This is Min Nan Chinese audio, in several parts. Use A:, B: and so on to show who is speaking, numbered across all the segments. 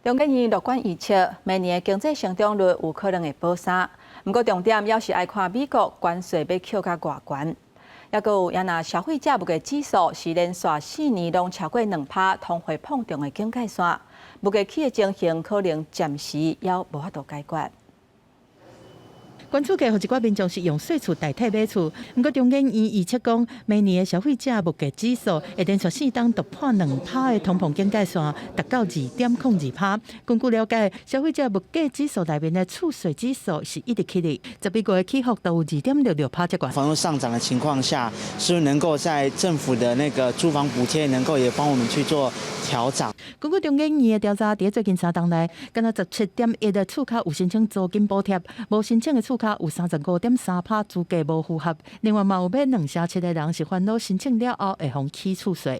A: 中研院樂觀預測，明年的經濟成長率有可能會保三。毋過重點猶是愛看美國關稅欲扣甲偌懸。猶閣有，若消費者物價指數是連續4年攏超過2%，通貨膨脹的警戒線，物價起的情形可能暫時猶無法度解決。
B: 懸厝價予一寡民眾是用細厝代替買厝，毋過中研院預測講，明年的消費者物價指數會連續4冬突破2%的通膨警戒線，達到2.02%。根據了解，消費者物價指數內面的厝稅指數是一直起的，11月的起伏都有2.66%這懸。
C: 房屋上漲的情況下，是不是能夠在政府的那個住房補貼能夠也幫我們去做調漲？
B: 根據中研院的調查，佇最近3冬內，敢若17.1的厝跤有申請租金補貼，無申請的厝跤有35.3%資格無符合。另外嘛有欲2成7的人是煩惱申請了後會予起厝稅。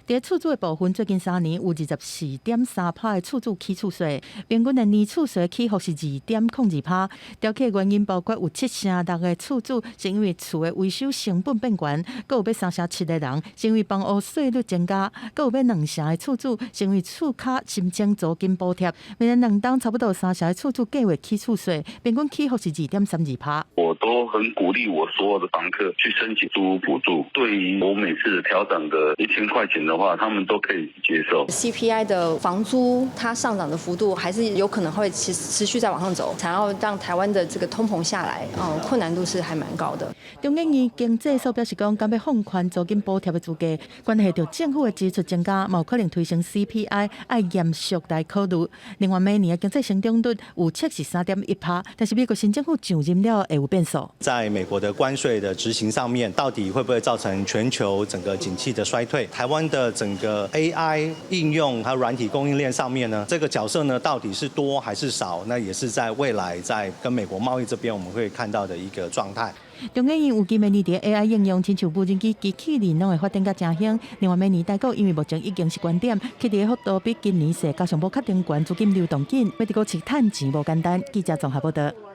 B: 佇厝主的部分，最近3年有24.3%的厝主起厝稅，平均的年厝稅起伏是2.02%。調起的原因包括有7成6的厝主是因為厝的維修成本變懸，閣有欲3成7的人是因為房屋稅率增加，閣有欲2成的厝主是因為厝跤申請租金補貼。明年2冬差不多3成的厝主計劃起厝稅，平均起伏是2.32%。
D: 我都很鼓勵我所有的房客去申請租屋補助，對於我每次調漲的1000塊錢的話，他們都可以接受。
E: CPI 的房租它上漲的幅度還是有可能會持續在往上走，想要讓台灣的這個通膨下來，困難度是還蠻高的。
B: 中研院經濟所表示講，敢欲放寬租金補貼的資格，關係著政府的支出增加，嘛有可能推升 CPI，愛嚴肅來考慮。另外，明年的經濟成長率預測是3.1%，但是美國新政府上任了會有變數。
F: 在美國的關稅的執行上面，到底會不會造成全球整個景氣的衰退？台灣的整個 AI 應用還有軟體供應鏈上面呢，這個角色呢，到底是多還是少？那也是在未來在跟美國貿易這邊我們會看到的一個狀態。
B: 中研院預計明年佇 AI 應用，親像無人機、機器人攏會發展甲誠興。另外，明年台股因為目前已經是懸點，起佇的幅度比今年踅，加上無確定懸，資金流動緊，欲佇股市趁錢無簡單。記者綜合報道。